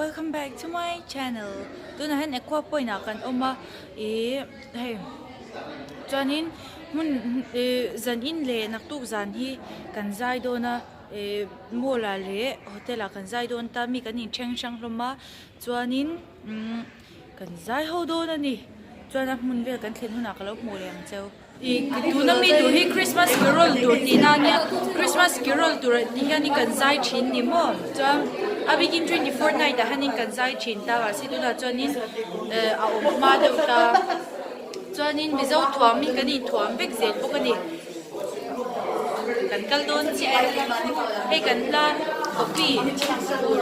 Welcome back to my channel tunah hian aqua point ah kan awm a ih hei chuanin hmun ih zan in leh naktuk zan hi kan zai dawn a ih mall ah leh hotel ah kan zai dawn ta mi kan inthen hrang hlawm a chuanin umm kan zai ho dawn a ni chuan a hmun vel kan thlen hunah ka lo hmuh leh ang cheu. Tuna mi tur hi Christmas carol tur tihna a nia Christmas carol tur ah tih hianin kan zai thin ni maw chuan a bikin 24 night ah hianin kan zai thin ta mahse tunah chuanin eh a awm hma deuh ta chuanin Mizo thuamin kan inthuam vek zel bawk a ni kan kal dawn chiah e hei kan hla copy tur.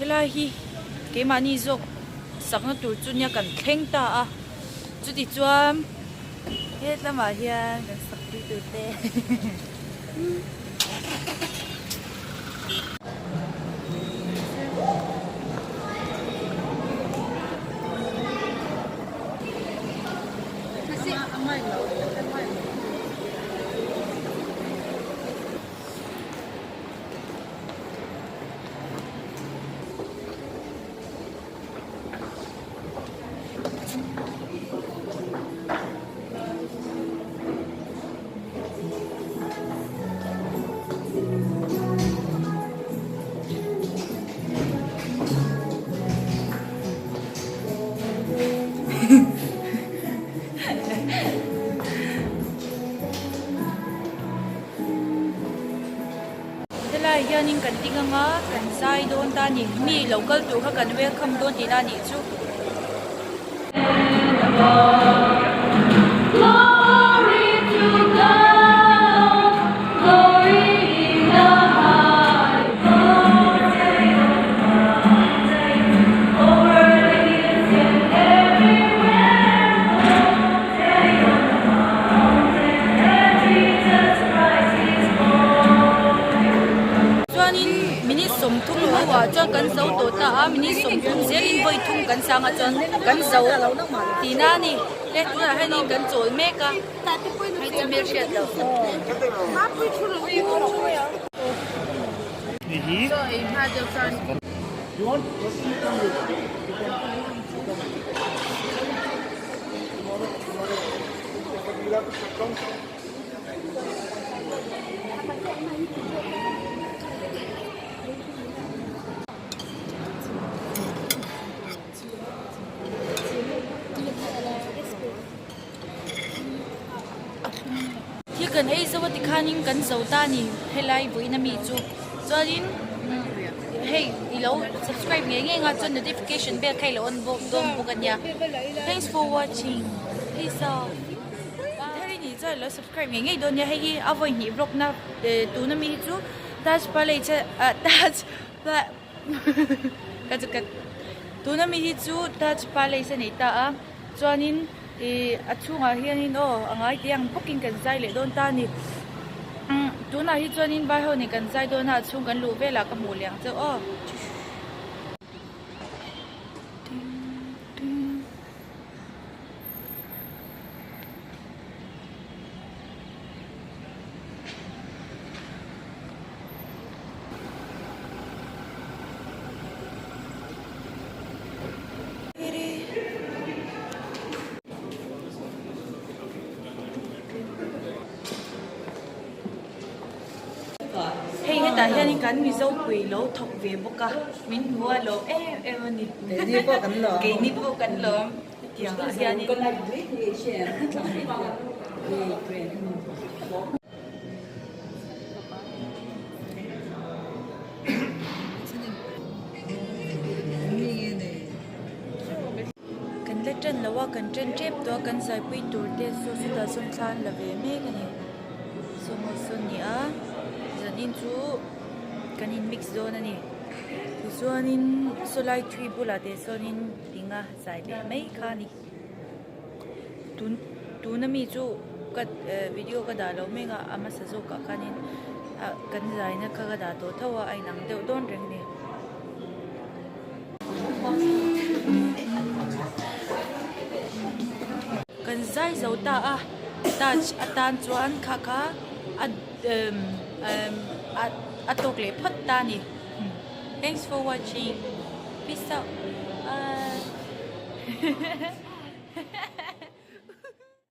Helai hi keimahni zawk sakna tur chu nia kan thleng ta a chuti chuan Hetlamah hian kan sak pui tur te Helai hianin kan ding anga kan zai dawn ta a ni mi lo kal tur kha kan welcome dawn tihna a nih chu. Chuanin minute 30 hnuah chuan kan zo tawh ta a, minute 30 zelin vawi thum kan sang a chuan kan zo tihna a ni. He tunah hianin kan chawl mek a, hei chu hmel hriat loh. Thil kan ei zo a tikhanin kan zo ta a ni helai vawiin ami chu chuanin hei i lo subscribe ngei ngei anga chuan notification bell kha i lo on bawk dawn bawk a nia thanks for watching peace out thar i nih chuan i lo subscribe ngei ngei dawn nia hei hi a vawi hnih vlog na tuna mi hi chu Taj Palace ah Taj ka chu ka tuna mi hi chu Taj Palace a nei ta a chuanin ih a chhungah hianin aw a ngai tih ang bawkin kan zai leh dawn ta a ni tunah hi chuanin vai ho nen kan zai dawn a a chhung kan luh velah ka hmuh leh ang chauh aw. Hei hetah hianin kan Mizo pui lo thawk ve bawk a, min hmu a lawm em em a ni. Keini pawh kan lawm. Keini pawh kan lawm. Hetiang ah hianin. Kan la ṭan lo a, kan ṭan ṭep tawh a, kan zaipui tur te saw sawtah sawn thla an la ve mek a ni. Sawmhaw sawn ni a, zanin chu kan in mix dawn a ni. Tichuanin sawlai tree bulah te sawnin ding a zai leh mai kha a ni. Tun. Tuna mi chu ka video ka dah loh mek a, a hmasa zawkah khanin ah kan zaina kha ka dah tawh tho a, a inang deuh dawn reng a ni. Kan zai zo ta a, touch atan chuan kha kha a emm emm a tawk leh phawt ta a ni. Thanks for watching. Peace out. Bye.